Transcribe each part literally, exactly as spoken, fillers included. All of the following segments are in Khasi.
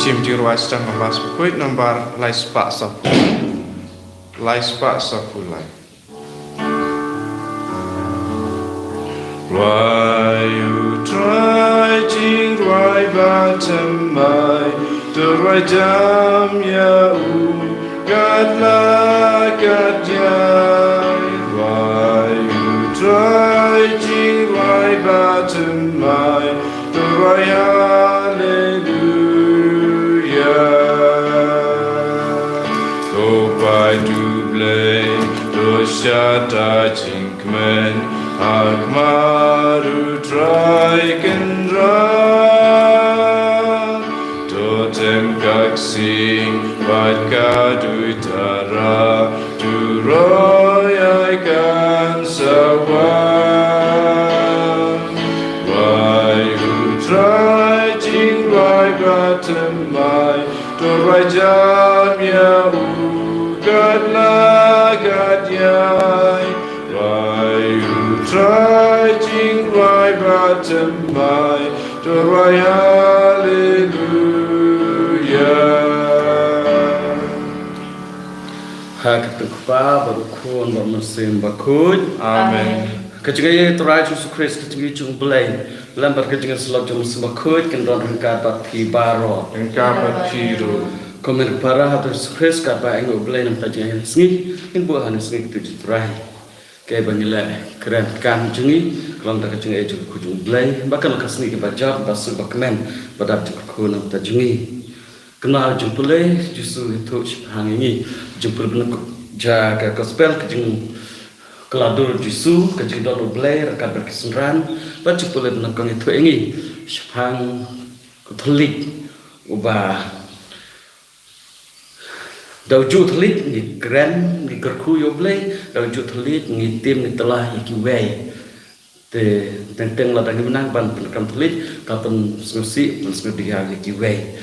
Shim jingrwai Sdang Kambas Bakhuid nambar lai spah sawphew. Lai spah sawphew lai. Rwai U Trai jingrwai ba thymmai, to rwai jam ïa u kat la kat ïai. Rwai U Trai jingrwai ba thymmai, to rwai haleluya. Ko paid U Blei, to shata jingkmen ha khmat U Trai Kynrad. To them ka ksing bad ka duitara, to roi ai kan sa wan. Rwai U Trai jingrwai ba thymmai, to rwai jam ïa u kat la kat ïai. Rwai U Trai jingrwai ba thymmai, to rwai haleluya. Ha ka kyrteng U Kpa bad U Khun bad U Mynsiem Bakhuid. Amen. Ka jingaiei U Trai Jisu Khrist, ka jingaiei jong U Blei, lem bad ka jingïasyllok jong U Mynsiem Bakhuid, kin don ryngkat bad phi baroh. Ryngkat bad phi ruh. Ko hynmen ko para ha U Trai Jisu Khrist, katba ai nguh ïa U Blei namar ka jingaiei ha kane ka sngi, ngin buh ha kane ka sngi ka ktien jong U Trai. Kaei ba ngi la kren, ka kam jong ngi ka long da ka jingaiei jong ka jong U Blei, ba kan long ka sngi kaba jot, ba suk ba kmen, ba dap jingkyrkhu na ka bynta jong ngi. Kane ka jingpule, Jisu u ïathuh shaphang ïa ngi. Jingpule ba nyngkong jong ka gospel, ka jingkylla dur Jisu, ka jingdon U Blei ryngkat bad ki synran. Bad jingpule ba nyngkong ïathuh ïa ngi shaphang u thylliej uba, da ujuh thylliej ngi kren, ngi kyrkhu ïa U Blei, da ujuh thylliej ngi tim, ngi tlah ïa kiwei. Te teng teng lada ngim nang ban pyndonkam thylliej, ka pynsngewsih, pynsngewdiaw ïa kiwei.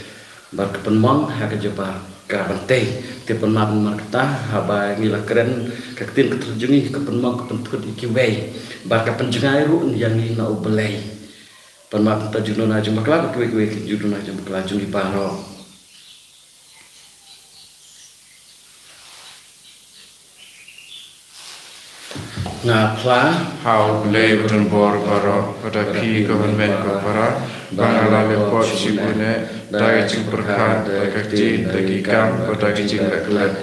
Bad ka pynmong ha ka jubab ka ban tei. Te pynmap namar kata, haba ngi la kren ka ktien ka thylliej jong ngi, ka pynmong, ka pynthut ïa kiwei. Bad ka pynjngai ruh ïa ngi na U Blei. Pynmap na ka bynta jingduna jingbakla, ka kiwei kiwei ka jingduna jingbakla jong ngi baroh. Nga phla ha U Blei badonbor baroh, bad ha phi ko hynmen ko para, ba nga la leh pop shibun eh, da ka jingpyrkhat, da ka ktien, da ki kam, bad da ka jingleh klet.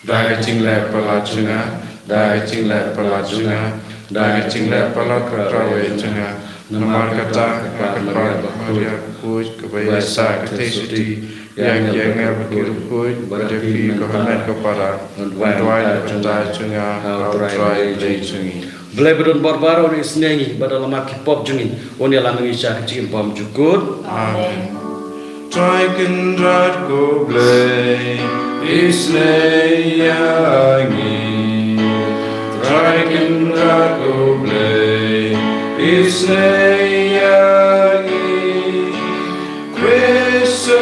Da ka jingleh palat jong nga, da ka jingleh palat jong nga, da ka jingleh palat ka kyrteng jong nga. Namar kata, ka Kpa Maria Bakhuid, kaba ïaisah ka theisotti ïa ki angel bad ki riewkhuid, bad ïa phi ko hynmen ko para, duwai na ka bynta jong nga ha U Trai Blei jong ngi. Blei badonbor baroh un isynei ïa ngi, bad da la map ki pop jong ngi, un ïalam ïa ngi sha ka jingim bymjukut. Amen. Trai Kynrad ko Blei, isynei ïa ngi. Trai Kynrad ko Blei, isynei ïa ngi. Khrist u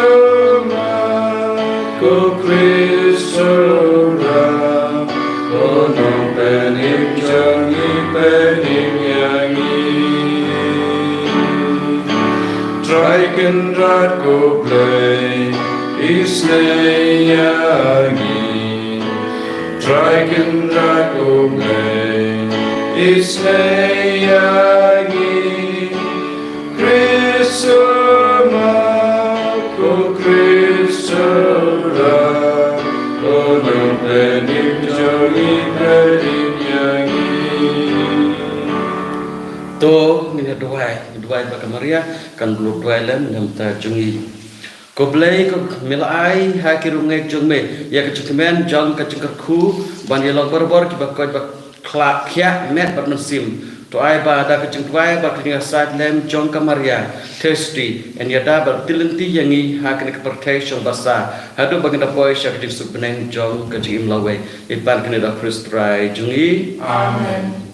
mat, ko Khrist u ram, ko Nongpynim jong ngi, pynim ïa ngi. Trai Kynrad ko Blei, isynei ïa ngi. Trai Kynrad ko Blei, isynei ïa ngi. Khrist u mat, ko Khrist u ram, ko Nongpynim jong ngi, pynim ïa ngi. To ngin ïa duwai, duwai ba ka Maria kan bluh duwai lem na ka bynta jong ngi. Ko Blei, ko me la ai ha ki riewngeit jong me ïa ka jingkmen jong ka jingkyrkhu ban ïa long barabor kiba koit ba khlad khiah met bad mynsiem. To ai ba da ka jingduwai bad ka jingïasaid lem jong ka Maria Theisotti, yn ïada bad pyllun lynti ïa ngi ha kane ka pyrthei shong basa, haduh ba ngin da poi sha ka jingsuk bneng jong ka jingim lawei. Ngi pan kane da Khrist Trai jong ngi. Amen.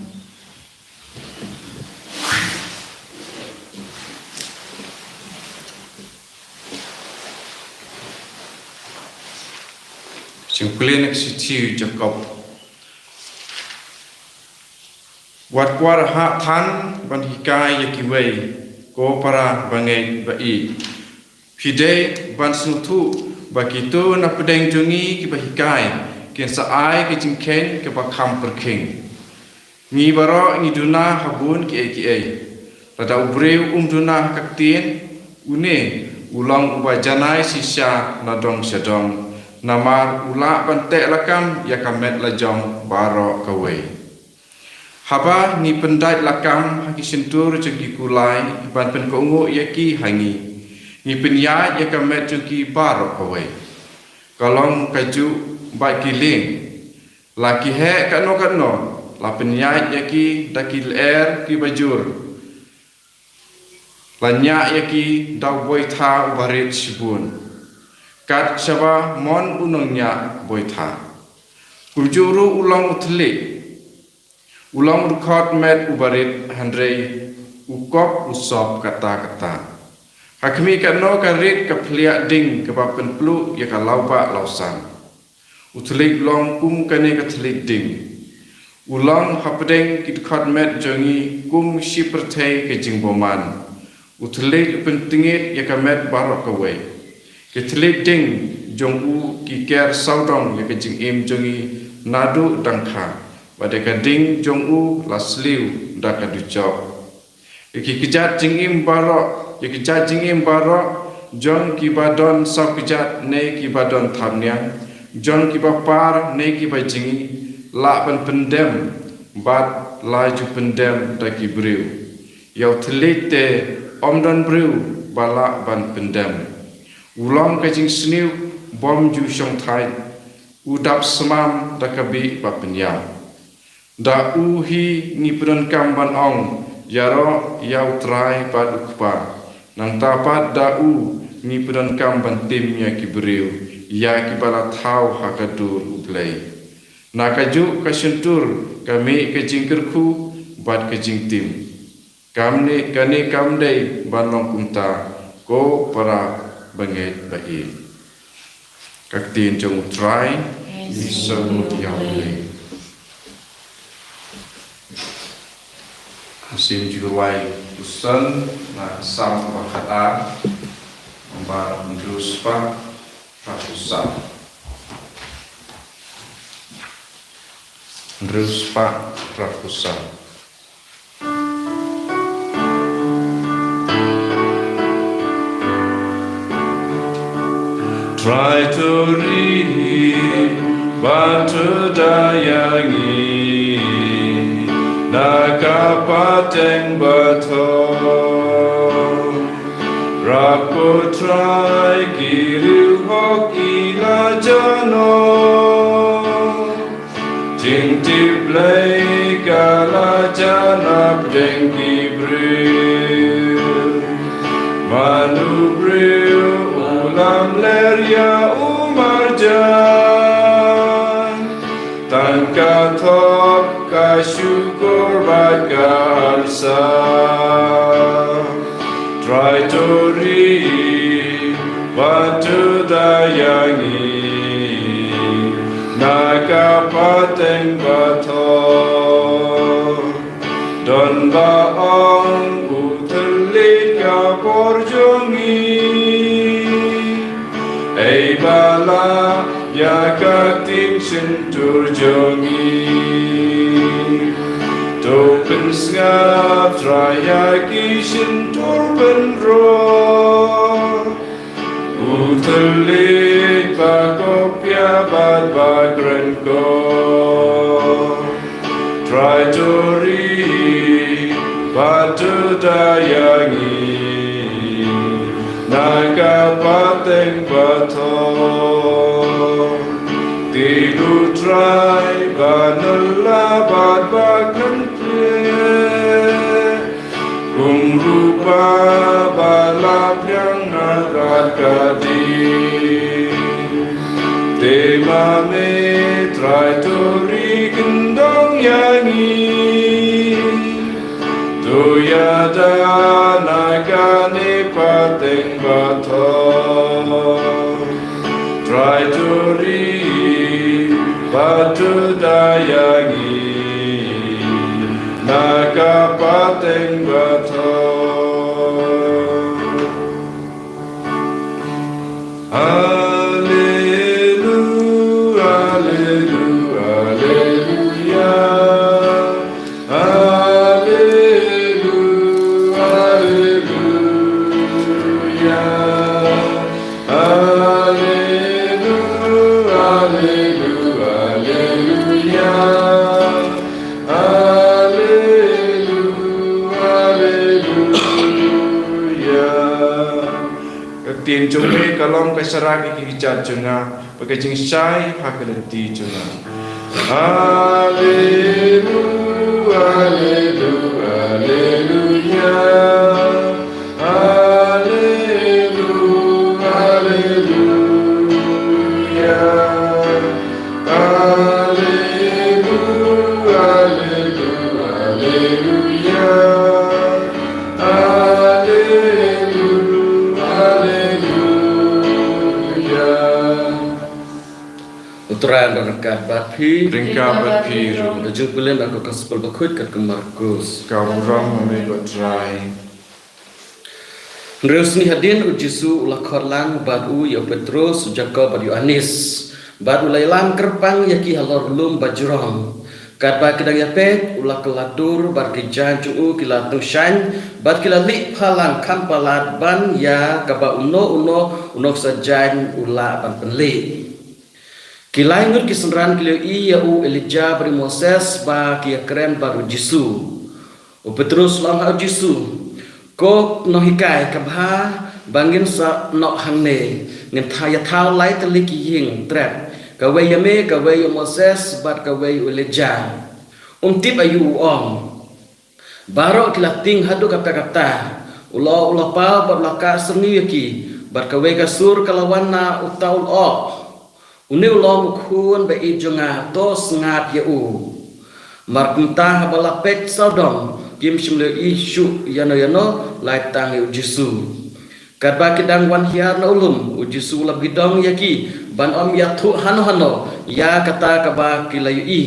Jingpule na ka shithi u Jakob. Wat kwah ha than ban hikai ïa kiwei, ko para bangeit ba ïeit. Phi dei ban sngewthuh ba kito na pdeng jong ngi kiba hikai kin sa ai ka jingkheiñ kaba kham pyrkhing. Ngi baroh ngi duna ha bun kiei kiei. Lada u briew um duna ha ka ktien, une u long uba janai shisha na dong sha dong, namar u lah ban teh lakam ïa ka met la jong baroh kawei. Haba ngi pyndait lakam ha ki shyntur jong ki kulai ban pynkohnguh ïa ki ha ngi, ngi pynïaid ïa ka met jong ki baroh kawei. Ka long kajuh bad ki lieng. La ki heh katno katno, la pynïaid ïa ki da ki lyer kiba jur. La ñiah ïa ki da u boitha uba rit shibun. Kat shaba mon u nongñiah boitha. Kumjuh ruh u long u thylliej. U long u dkhot met uba rit, hynrei u kop u sop katta katta. Ha khmih katno ka rit ka phliah ding kaba pynpluh ïa ka lawbah lawsan. U thylliej u long kum kane ka thylliej ding. U long hapdeng ki dkhot met jong ngi kum shi pyrthei ka jingbymman. U thylliej u pyntngit ïa ka met baroh kawei. Ki thylliej ding jong u ki ker sawdong ïa ka jingim jong ngi naduh dang kha. Bad ïa ka ding jong u la sliew da ka dujok. Ïa ki kjat jingim baroh, ïa ki kjat jingim baroh, jong kiba don saw kjat ne kiba don thapniang, jong kiba par ne kiba jngi, lah ban pyndem, bad la ju pyndem da ki briew. Ïa u thylliej te ym don briew ba lah ban pyndem. U long ka jingsniew bym ju shongthait, u dap smam da ka bih ba pynïap. Da u hi ngi pyndonkam ban ong, ïaroh ïa u Trai bad u Kpa. Nangta pat da u ngi pyndonkam ban tim ïa ki briew, ïa kiba la thaw ha ka dur U Blei. Na kajuh ka shyntur ka mih ka jingkyrkhu bad ka jingtim. Kam ne, kane kam dei ban long kumta, ko para bangeit ba ïeit. Ka ktien jong U Trai. Ngi sngewbha ïa U Blei. Mynsiem jingkyrwai u san na Salm ba khatar, nambar hynriew spah, phra phew saw. Hynriew spah, phra phew saw. Trai to ri ba to da ïa ngi na ka pateng ba tho. Rap ko Trai ki riewhok ki la jano. Jingtip Blei ka la jan hapdeng ki briew. Mano u briew u lamler ïa u marjan. Tang ka thok ka shukor bad ka arsa. Trai to ri ba to da ïa ngi na ka pateng ba tho. Don ba ong u thylliej ka por jong ngi. Ei ba la ïa ka ktien shyntur jong ngi. To pynsngap Trai ïa ki shyntur pynroi. U thylliej ba koppia bad ba kren ko. Trai to ri ba to da ïa ngi na ka pateng ba tho. Tied u Trai ba nylla bad ba kren plie. Kum rupa ba la pliang na rat ka ding. Te ma me Trai to ri kyndong ïa ngi. To ïada na kane pateng ba tho. Trai to ri ba to da ïa ngi na ka pateng ba tho. Ktien jong me ka long ka sharak ïa ki kjat jong nga, bad ka jingshai ha ka lynti jong nga. Haleluya, haleluya, haleluya. Haleluya, haleluya, haleluya, haleluya, haleluya, haleluya. U Trai un don ryngkat bad phi. Ryngkat bad phi ruh. Ka jingpule na ka Gospel bakhuid katkum u Markos. Ka burom ïa me ko Trai. Hynriew sngi hadien, u Jisu u la khot lang bad u ïa u Petros, u Jakob bad u Ïoannis, bad u la ïalam kyrpang ïa ki halor u lum bajrong. Katba ki dang ïapeit, u la kylla dur bad ki jaiñ jong u ki la tungshain, bad ki la lih phalang kham palat ban ïa kaba uno uno u nongshah jaiñ u lah ban pynlih. Ki lai ngut ki synran ki la ïohi ïa u Elijah bad u Moses ba ki ïakren bad u Jisu. U Petros u la ong ha u Jisu, "Ko Nonghikai, ka bha ba ngin sa noh hangne, ngin thaw, ïa thaw lai tylli ki ïing trep, kawei ïa me, kawei ïa u Moses, bad kawei ïa u Elijah." Um tip aïu u ong. Baroh ki la tieng haduh katta katta. U la, u la paw bad u la kah syrngiew ïa ki, bad kawei ka sur ka la wan na uta u lyoh. "Une u long u Khun ba ïeit jong nga, to sngap ïa u." Mar kumta haba la peit sawdong, kim shym la ïohi shuh ïano ïano, lai tang ïa u Jisu. Katba ki dang wan hiar na u lum, u Jisu u la pdiang ïa ki ban ym ïathuh hano hano ïa kata kaba ki la ïohi.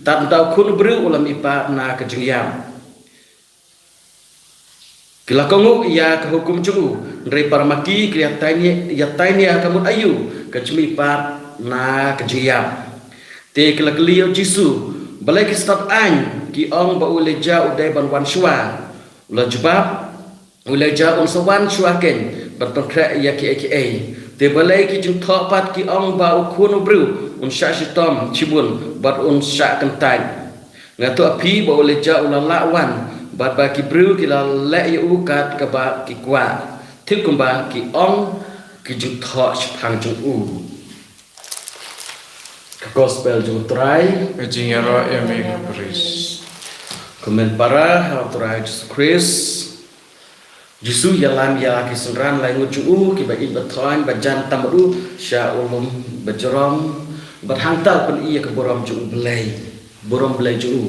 Tad mynta u Khun u briew u la mihpat na ka jingïap. Ki la kohnguh ïa ka hukum jong u, hynrei para ma ki ki ïataiñ, ïataiñ ïa ka mut aïu ka jingmihpat na ka jingïap. Te ki la kylli ïa u Jisu, "Balei ki stad aiñ ki ong ba u Elijah u dei ban wan shuwa?" U la jubab, "U Elijah un sa wan shuwa keiñ ban pynkhreh ïa kiei kiei. Te balei ki jingthoh pat ki ong ba u Khun u briew un shah shitom shibun bad un shah kyntait? Nga ong ïa phi ba u Elijah u la lah wan, bad ba ki briew ki la leh ïa u kat kaba ki kwah, thik kumba ki ong ki jingthoh shaphang jong u." Ka Gospel jong u Trai. Ka jingïaroh ïa me ko Khrist. Kmen para ha u Trai Jisu Khrist. Jisu u ïalam ïa ki synran lai ngut jong u kiba ïeit ba thoiñ ba jan tam bad u sha u lum bajrong, bad hangta u pyni ïa ka burom jong u Blei, burom Blei jong u.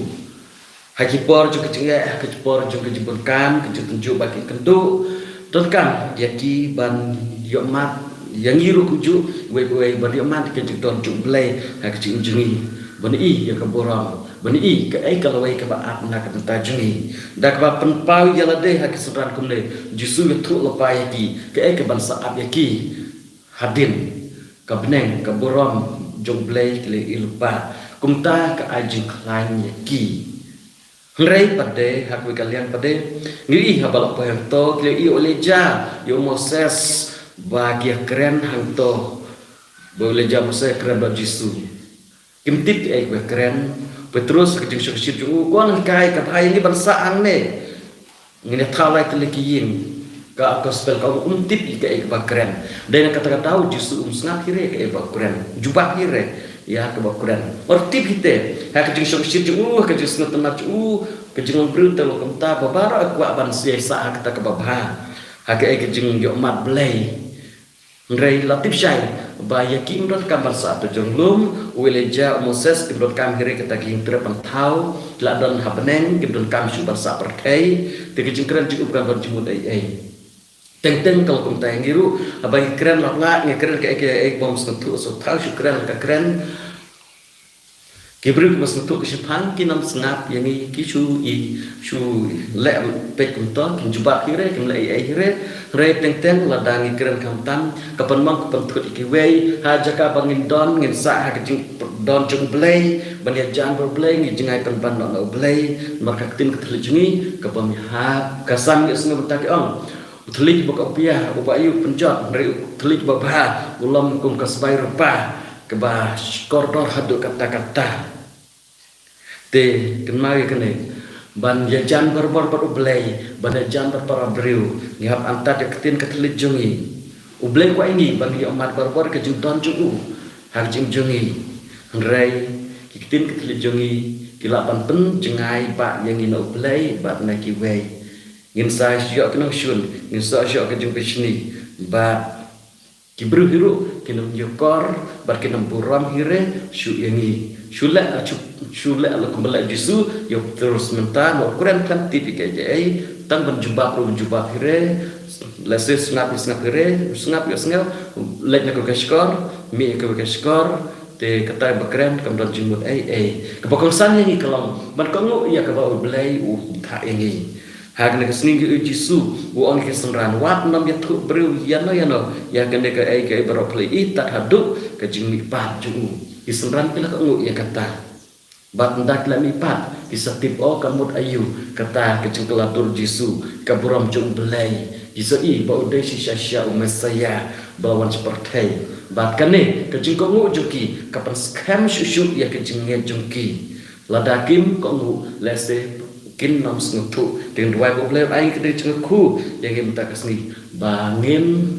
Ha ki por jong ka jingeh, ha ki por jong ka jingbun kam, ka jingtynjuh bad ka jingkynduh, donkam ïa ki ban ïohmad, ïa ngi ruh kumjuh, uwei pa uwei ban ïohmad ïa ka jingdon jong u Blei ha ka jingim jong ngi, ban ïohi ïa ka burom, ban ïohi kaei ka lawei kaba ap na ka bynta jong ngi. Da kaba pynpaw ïa lade ha ki synran kumne, Jisu u ïathuh lypa ïa ki kaei kaban sa ap ïa ki hadien ka bneng, ka burom jong u Blei ki la ïohi lypa. Kumta ka ai jingkhlaiñ ïa ki. Hynrei pat de, ha kawei ka liang pat de, ngi ïohi haba la poi hangto, ki la ïohi ïa u Elijah, ïa u Moses, ba ki ïakren hangto. Ba u Elijah, Moses ïakren bad u Jisu. Kim tip kiei kiba kren. Petros ha ka jingshongshit jong u, "Ko Nonghikai, ka bha ïa ngi ban sah hangne. Ngin ïa thaw lai tylli ki ïing." Ka Gospel ka ong um tip ïa kaei kaba kren. Dei na kata ka daw u Jisu um sngap hi re kaei ba kren. Jubab hi re ïa kaba kren. Wat tip hi te, ha ka jingshongshit jong u, ha ka jingsngewtynnat jong u, ka jinglong briew te la kumta, ba baroh u kwah ban sa ïai sah ha kata kaba bha, ha kaei ka jingïohmad Blei. Hynrei la tip shai ba ïa ki kim donkam ban sah ha ka jinglum, u Elijah, u Moses kim donkam hi re kata ki ïing trep ban thaw, ki la don ha bneng, kim donkam shuh ban sah pyrthei. Te ka jingkren jong u kam don jingmut ei ei. Teng teng ka la kumta ïa ngi ruh, haba ngi kren lap lap, ngi kren kaei kaei bym sngewthuh, sngewthuh shu kren ka kren. Ki briew kiba sngewthuh ka shiphang kin ym sngap ïa ngi, ki shu i, shu leh peit kumto, kim jubab hi re, kim leh ei ei hi re. Hynrei teng teng lada ngi kren khamtam, ka pynmong ka pynthut ïa kiwei, ha jaka ba ngin don, ngin sah ha ka jingdon jong u Blei, ban ïajan bad u Blei, ngi jngai pynban noh na u Blei, namar ka ktien ka thylliej jong ngi ka bym ïahap. Ka Salm ïohsngew bynta ki ong, u thylliej ba ka pia, uba ïoh pynjot, hynrei u thylliej ba bha u lum kum ka sbai rupa kaba kordor haduh katta katta. Te kynmaw ïa kane, ban ïajan barabor bad u Blei, ban ïajan bad para briew, ngi hap antad ïa ka ktien ka thylliej jong ngi. U Blei u kwah ïa ngi ban ïoh mat barabor ka jingdon jong u ha ka jingim jong ngi. Hynrei ki ktien ki thylliej jong ngi ki lah ban pynjngai ba ïa ngi na U Blei bad na kiwei. Ngin sa ïoh ki nongshun, ngin sa ïoh ka jingbishni, bad ki briew hi ruh kin ym ïakor bad kin ym burom hi re shuh ïa ngi. Shu leh, shu, shu leh la kumba leh Jisu, ïa u Petrus mynta, mo kren khlem tip ïa kaei kaei, tang ban jubab ruh jubab hi re, lehse sngap hi sngap hi re, sngap ïa sngap, leit na kawei ka shkor, mih ïa kawei ka shkor, te katai ba kren kam don jingmut ei ei. Kaba kongsan ïa ngi ka long ban kohnguh ïa kaba U Blei u thah ïa ngi. Ha kane ka sngi ngi ïohi u Jisu u ong ïa ki synran, wat nym ïathuh briew ïano ïano ïa kane kaei kaei baroh, plie tat haduh ka jingmihpat jong u. Ki synran ki la kohnguh ïa kata. Bad ynda ki la mihpat ki sa tip, o, ka mut aïu kata ka jingkylla dur Jisu, ka burom jong U Blei. Ki sa i ba u dei shisha shisha u Messaïah ba la wan sha pyrthei. Bad kane ka jingkohnguh jong ki ka pynskhem shuh shuh ïa ka jingngeit jong ki. Lada kim kohnguh lehse kin nym sngewthuh. Te ngi duwai ba U Blei un ai ka jingkyrkhu ïa ngi mynta ka sngi ba ngin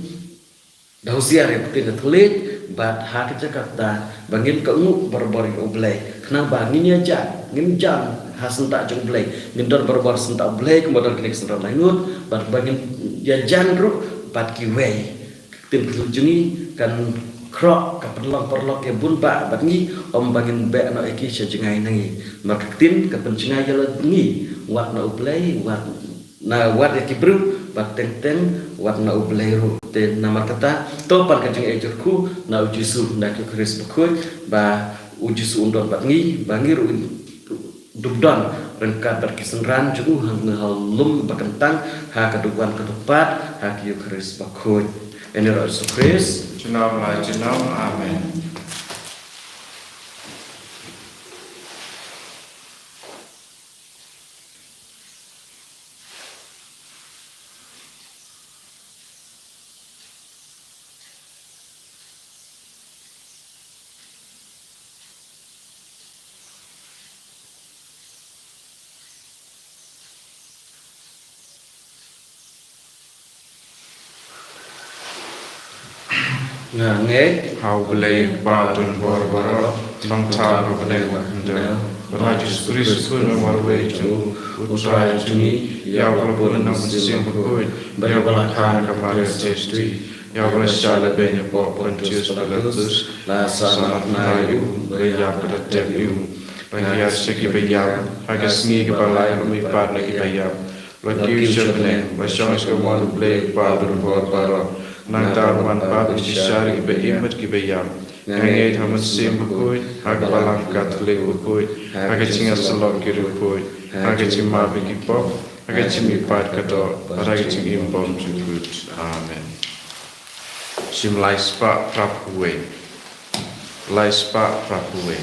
da husiar ïa ka ktien ka thylliej bad ha ka jaka kata ba ngin kohnguh barabor ïa U Blei. Khnang ba ngin ïajan, ngin jan ha syndah jong U Blei, ngin don barabor syndah U Blei kumba don kine ki synran laingut, bad ba ngin ïajan ruh bad kiwei. Ka ktien ka thylliej jong ngi kan khroh, ka pynlong paralok ïa bun bah bad ngi, ym ba ngin beh noh ïa ki sha jngai na ngi. Namar ka ktien ka pynjngai ïa la ngi wat na U Blei, wat na, wat ïa ki briew, bad teng teng wat na U Blei ruh. Te namar kata to pan ka jingïakynduh na U Jisu, na ki Khrist bakhuid, ba U Jisu un don bad ngi, ba ngi ruh dub don ryngkat bad ki synran jong u ha lum ba kyntang, ha ka dub wan ka dub pat ha ki Khrist bakhuid. Ïa ngi ruh Jisu Khrist. Junom la junom. Amen. Nga ngeit ha U Blei Kpa donbor baroh, nongthaw ha bneng bad ha khyndew, bad ha Jisu Khrist u Khun marwei jong u, u Trai jong ngi, ïa uba la bun na u Mynsiem Bakhuid, bad ïa uba la kha na ka Maria Theisotti, ïa uba la shah lehbeiñ hapoh Pontius Pilatus, la sahnarphna ïa u, la ïap bad la tep ïa u, la kyiad sha kiba ïap, ha ka sngi kaba lai la mihpat na kiba ïap, la kiew sha bneng, la shong sha kamon U Blei Kpa donbor baroh. Nangta un wan pat ban shisha ïa kiba im bad kiba ïap. Nga ngeit ha u Mynsiem Bakhuid, ha ka Balang Katholik bakhuid, ha ka jingïasyllok ki riewkhuid, ha ka jingmap ïa ki pop, ha ka jingmihpat ka doh, bad ha ka jingim bymjukut. Amen. Shim lai spah phra phew wei. Lai spah phra phew wei.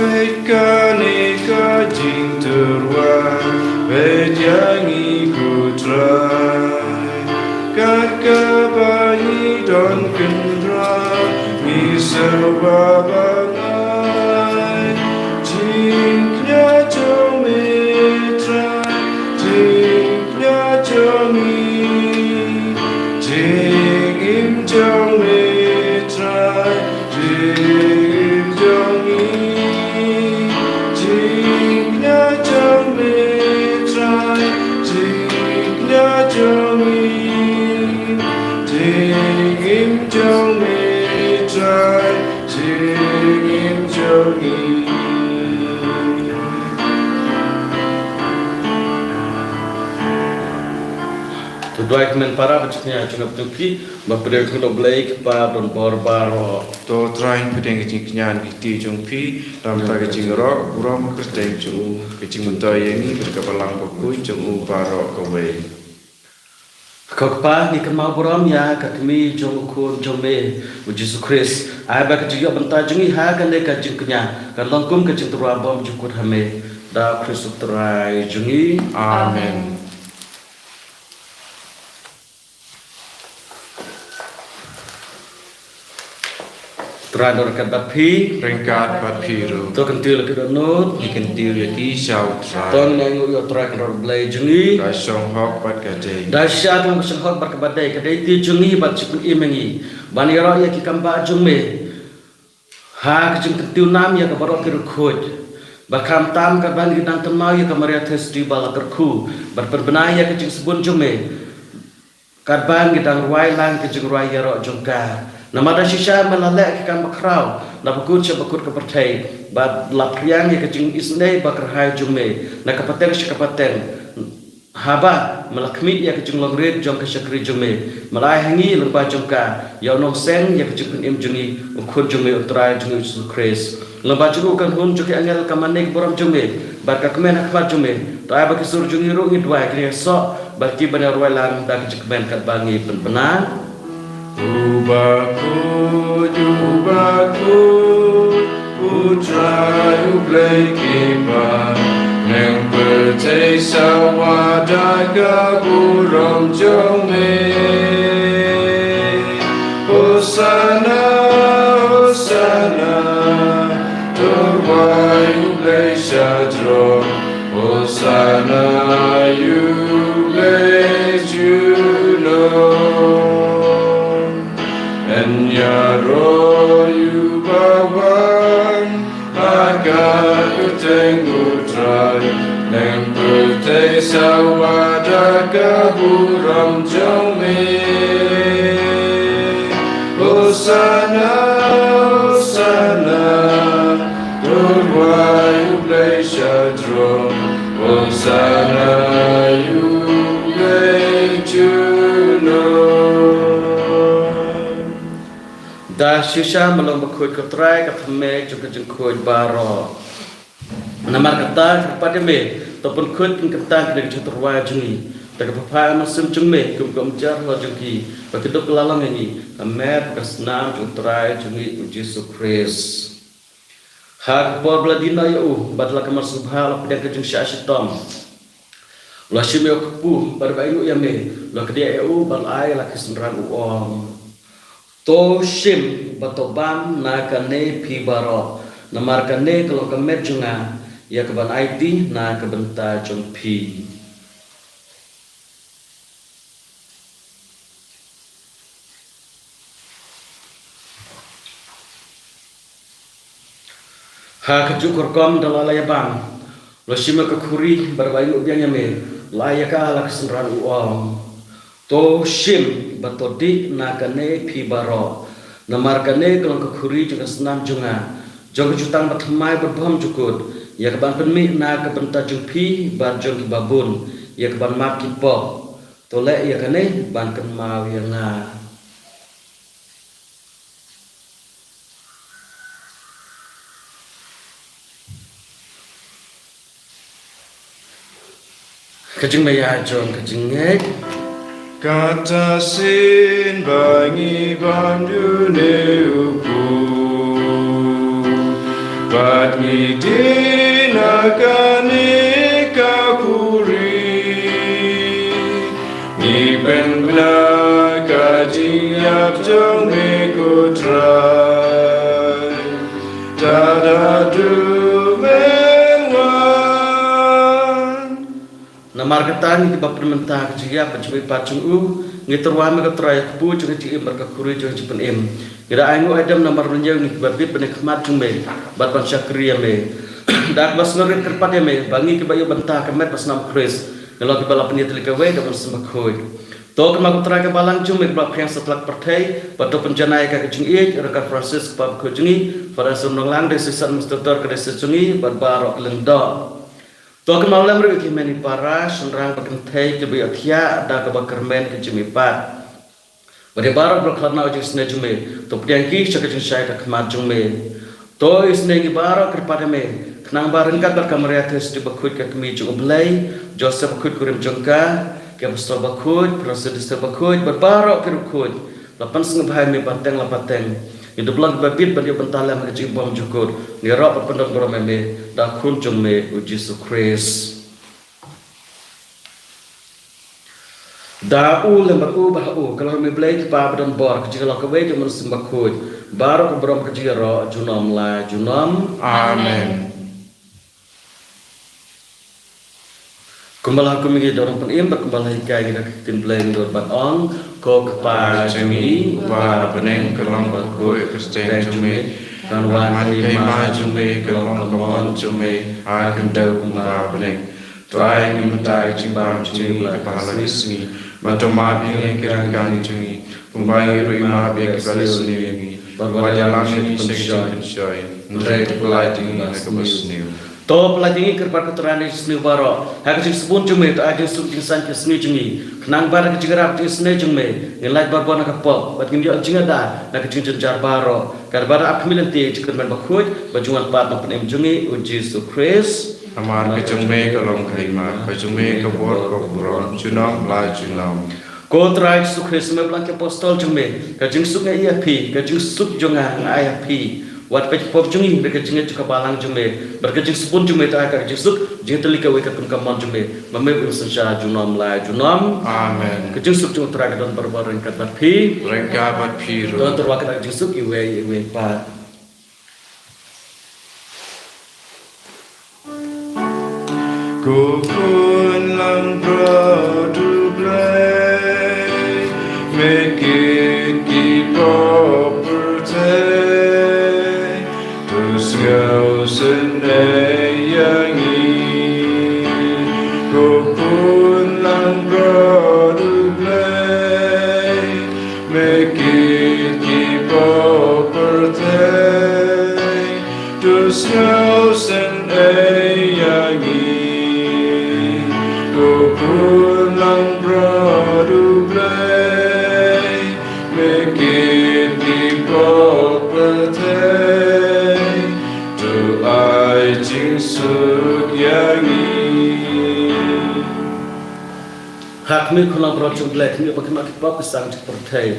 Peit kane ka jingtyrwa, peit ïa ngi ko Trai. Kat kaba ngi don kyndrah, ngi sngewbha ban ai jingkñia jong me Trai, jingkñia jong ngi, jingim jong me Trai, jingim jong ngi, jingkñia jong me Trai, jingkñia jong ngi, jingim jong me Trai, jingim jong ngi. To duwai kmen para ba jingkñia jong nga bad jong phi ba pdiang ïa U Blei Kpa donbor baroh. To Trai, pdiang ka jingkñia na ki kti jong phi, da ka jingïaroh burom kyrteng jong u, ka jingmyntoi ïa ngi bad ka Balang bakhuid jong u baroh kawei. Ko Kpa, ngi kynmaw burom ïa ka kmie jong u Khun jong me, u Jisu Khrist. Ai ba ka jingïoh bynta jong ngi ha kane ka jingkñia kan long kum ka jingtyrwa bymjukut ha me, da u Khrist u Trai jong ngi. Amen. Trai, dor kat bad phi. Ryngkat bad phi ruh. To kyntiew la ki dohnud. Ngi kyntiew ïa ki sha U Trai. To ngin ïa nguh ïa U Trai Kynrad Blei jong ngi. Ka shong hok bad ka dei. Da shisha ka long ka shong hok bad kaba dei, ka dei ti jong ngi bad jingpynim ïa ngi ban ïaroh ïa ki kam bah jong me ha ka jingkyntiew nam ïa ka baroh ki riewkhuid. Bad khamtam katba ngi dang kynmaw ïa ka Maria Theisotti ba la kyrkhu bad pynbna ïa ka jingsbun jong me. Katba ngi dang rwai lang ka jingrwai ïaroh jong ka. Namar da shisha me la leh ki kam bakhraw na bakut sha bakut ka pyrthei, bad la phriang ïa ka jingisynei bakyrhai jong me na ka pateng sha ka pateng. Haba me la khmih ïa ka jinglong rit jong ka shakri jong me, me la ai ha ngi lyngba jong ka ïa u nongseng ïa ka jingpynim jong ngi, U Khun jong me, U Trai jong ngi U Jisu Khrist. Lyngba jong u, ka hun jong ki angel, ka mane ka burom jong me bad ka kmen ha khmat jong me, to ai ba ki sur jong ngi ruh ngi duwai, kin ïasoh bad ki ban ïarwai lang da ka jingkmen katba ngi pynbna. U bakhuid, u bakhuid, U Trai U Blei kein, neng pyrthei sawa da ka burom jong me. Hosanna, Hosanna, to rwai U Blei sha jrong. Hosanna ïa U Blei junom. Yn ïaroh ïa uba wan ha ka kyrteng U Trai, neng pyrthei sawa da ka burom jong me. Hosanna, Hosanna, to rwai U Blei sha jrong. Hosanna ïa U Blei junom. Da shisha me long bakhuid ko Trai, ka thymmei jong ka jingkhuid baroh. Namar kata kyrpad ïa me, to pynkhuid kynta kane ka jingtyrwa jong ngi da ka pynphai mynsiem jong me, kum ka umjar halor jong ki, ba kin dup kylla long ïa ngi ha met ka snam jong U Trai jong ngi U Jisu Khrist. Ha ka por ba la die noh ïa u bad la ka mar sngewbha la pdiang ka jingshah shitom, la shim ïa u kpu bad ba ainguh ïa me, la kdiah ïa u bad la ai la ki synran, u ong: To shim bad to bam na kane phi baroh, namar kane ka long ka met jong nga, ïa kaban aiti na ka bynta jong phi. Ha kajuh ka rukom da la la ïa bam, la shim ïa ka khuri bad ba ainguh biang ïa me, la ai ïa ka la ka synran, u ong: To shim bad to dih na kane phi baroh, namar kane ka long ka khuri jong ka snam jong nga, jong ka jutang bathymmai batbymjukut, ïa kaban pynmih na ka bynta jong phi bad jong kiba bun, ïa kaban map ki pop. To leh ïa kane ban kynmaw ïa nga. Ka jingmaïa jong ka jingngeit. Kata shisien ba ngi bam ïa une u kpu bad ngi dih na kane ka khuri, ngi pynbna ka jingïap jong me ko Trai, tad haduh men wan. Namar kata ngi kiba pynmynta ka jingïap bad jingmihpat jong u, ngi tyrwa me ko Trai ïa ka kpu jong ka jingim bad ka khuri jong ka jingpynim. Ngi da ainguh aidem namar mynjur ngi kiba bit ban ïakhmat jong me bad ban shakri ïa me. Da kaba sngewrit kyrpad ïa me ba ngi kiba ïoh bynta ka met bad snam Khrist, ngi long kiba la pynïatylli kawei da u Mynsiem Bakhuid. To kynmaw ko Trai ka balang jong me kaba la pdiang satlak pyrthei, bad to pynjanai ïa ka ka jingïeit, ryngkat Francis kpa bakhuid jong ngi, Father Anselm Ranglang, Diocese Administrator ka diocese jong ngi, bad baroh ki lyngdoh. To kynmaw lem ruh ïa ki hynmen ki para, shynrang bad kynthei kiba ïohthiah da kaba kyrmen ka jingmihpat. Bad ïa baroh kiba la khlad na u jingsneng jong me, to pdiang ki sha ka jingshai ka khmat jong me. To isynei ïa ngi baroh kyrpad ïa me, khnang ba ryngkat bad ka Maria Theisotti bakhuid ka Kmie jong u Blei, Joseph bakhuid kurim jong ka, ki apostol bakhuid, Francis bakhuid, bad baroh ki riewkhuid la pynsngewbha ïa me pateng la pateng, ngin dup long kiba bit ban ïoh bynta lem ha ka jingbymjukut, ngin ïaroh bad pyndonburom ïa me da u Khun jong me u Jisu Khrist. Da u lem bad u bad ha u, ka long me Blei Kpa badonbor, ka jingïalang kawei jong u Mynsiem Bakhuid, Baroh ka burom ka jingïaroh junom la junom. Amen. Kumba la hukum ïa ngi da u nongpynim bad kumba la hikai ïa ngi da ka ktien Blei ngi donkam ban ong, ko Kpa jong ngi uba ha bneng, ka long bakhuid ka kyrteng jong me. Kan wan ïa ka hima jong me, ka long ka mon jong me ha ka khyndew kumba ha bneng. To ai ïa ngi mynta ka jingbam jong ngi kaba ha la ka sngi. Bad to map ïa ngi ki ryngkat jong ngi kumba ngi ruh ngi map ïa kiba leh sniew ïa ngi. Bad wat ïalam ïa ngi sha ka jingpynshoi, hynrei to pyllait ïa ngi na kaba sniew. To pyllait ïa ngi ko Trai na ka jingsniew baroh. Ha ka jingsbun jong me to ai jingsuk jingsaiñ ka sngi jong ngi, khnang ba da ka jingïarap jingsniew jong me ngin lait barabor na ka pop bad ngin ïoh jingada na ka jingjynjar baroh. Katba da ap khmih lynti ïa ka jingkyrmen bakhuid ba jong u Nongpynim jong ngi u Jisu Khrist. Namar ka jong me ka long ka hima, ka jong me ka bor ka burom junom la junom. Ko Trai Jisu Khrist, me ba la ong ki apostol jong me, ka jingsuk nga ai ïa phi, ka jingsuk jong nga nga ai ïa phi. Wat peit ki pop jong ngi, hynrei ka jingngeit jong ka balang jong me bad ka jingsbun jong me to ai ka jingsuk jingtylli kawei katkum ka mon jong me, ba me ba im synshar junom la junom. Amen. Ka jingsuk jong u Trai ka don barabor ryngkat bad phi. Ryngkat bad phi ruh. To tyrwa ka jingsuk iwei iwei pat. Ko khun langbrot U Blei, me kit ki pop pyrthei, to sngewsynei ïa ngi. Ko khun langbrot U Blei, me kit ki pop pyrthei, to sngewsynei ïa ngi. Ko khun langbrot U Blei, me kit ki pop pyrthei, to ai jingsuk ïa ngi. Ha khmih, khun langbrot jong U Blei, khmih ba khmih ki pop ki sang jong ka pyrthei.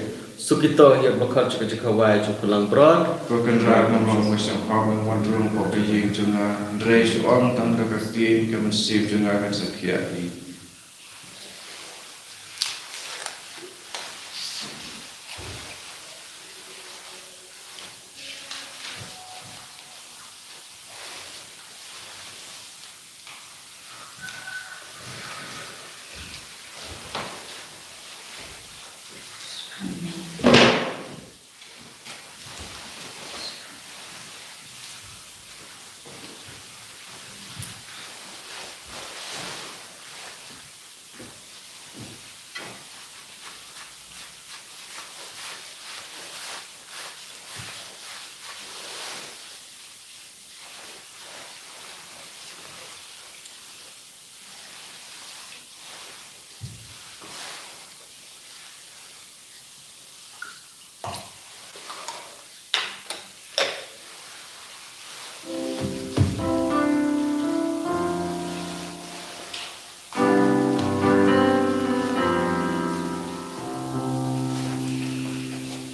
Suk ïa ki bakhat jong ka jingkhawai jong u khun langbrot. Ko Kynrad, ngam long ba sngewkhia, me wan rung hapoh ka ïing jong nga, hynrei shu ong tang da ka ktien, ka mynsiem jong nga kan sa khiah hi.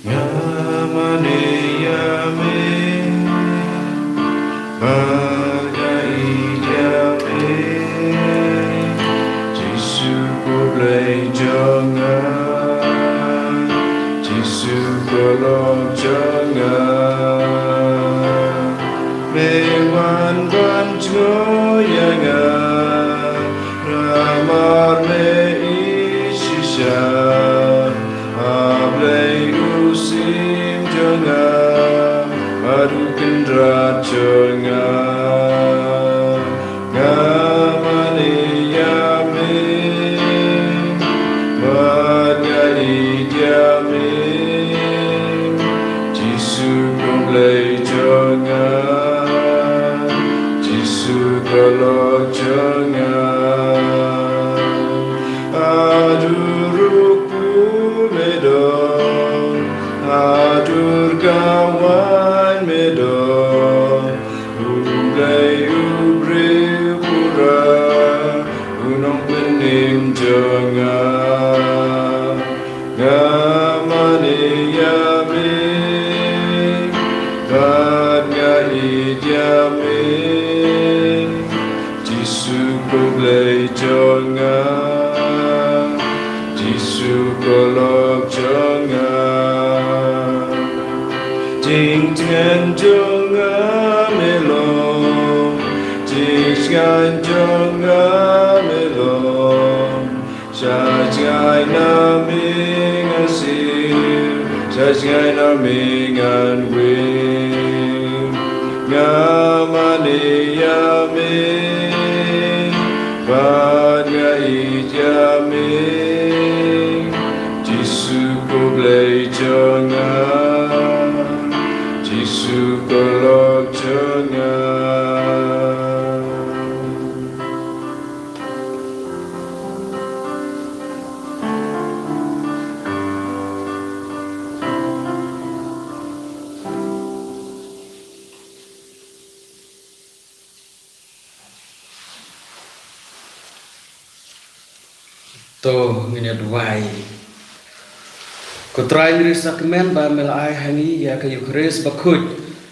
Nga mane ïa me, bad nga ïeit ïa me, Jisu ko Blei jong nga, Jisu ko lok jong nga. Me wan ban jngoh ïa nga, namar me ïeit shisha, A Blei u syiem jong nga, bad u kynrad jong nga. Nga mane ïa me, bad nga ïeit ïa me, Jisu ko Blei jong nga, Jisu ko lok jong nga. Haduh ruh pule me don, haduh ka wan me don, U Blei u briew pura, u nongpynim jong nga. Nga mane ïa me, bad nga ïeit ïa me, Jisu ko Blei jong nga, Jisu ko lok jong nga. Ngan jong nga me long, jingshngaiñ jong nga me long. Sha jngai na me ngan siew, sha jngai na me ngan weng. Nga mane ïa me, bad nga ïeit ïa me. Jisu ko Blei jong nga, Jisu ko lok jong nga. To ngin ïa duwai. Ko Trai, ngi ri sakmen ba me la ai ha ngi ïa ka Eukharist bakhuid,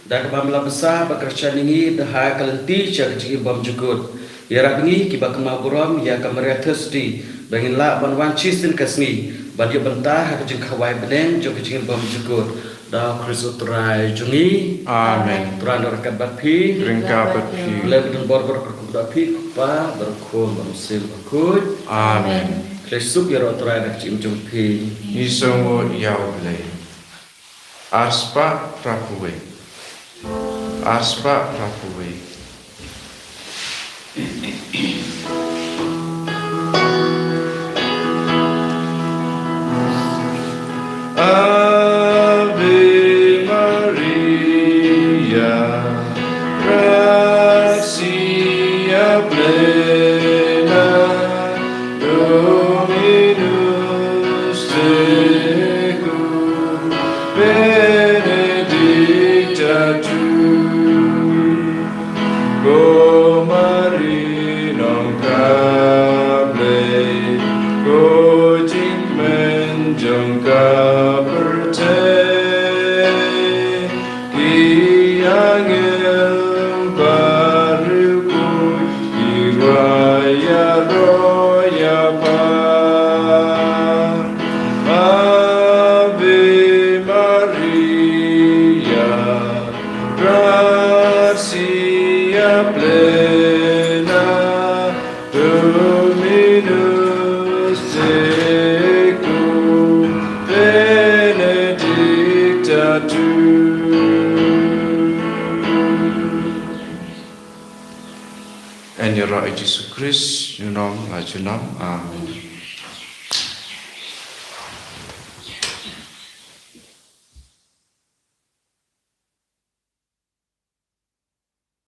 da kaba me la bsa ba kyrshan ïa ngi da ha ka lynti sha ka jingim bymjukut. Ïarap ïa ngi kiba kynmaw burom ïa ka Maria Theisotti ba ngin lah ban wan shisien ka sngi ban ïoh bynta ha ka jingkhawai bneng jong ka jingim bymjukut. Da U Khrist U Trai jong ngi. Amen. U Trai un don ryngkat bad phi. Ryngkat bad phi. Leh ba don bor bor kyrkhu bad phi, Kpa bad Khun bad Mynsiem Bakhuid. Amen. Khlei suk ïaroh Trai na ka jingim jong phi. Ngi sngewbha ïa U Blei. Arspah phra phew wei. Arspah phra phew wei. Ave Maria, gratia plena, Dominus tecum, benedicta tu. Ko Mari nongkha Blei, ko jingkmen jong ka pyrthei. Ki angel baroh ki rai ïaroh ïa pha. Ave Maria, gratia plena, Dominus tecum, benedicta tu. Yn ïaroh ïa U Jisu Khrist, junom la junom. Amen.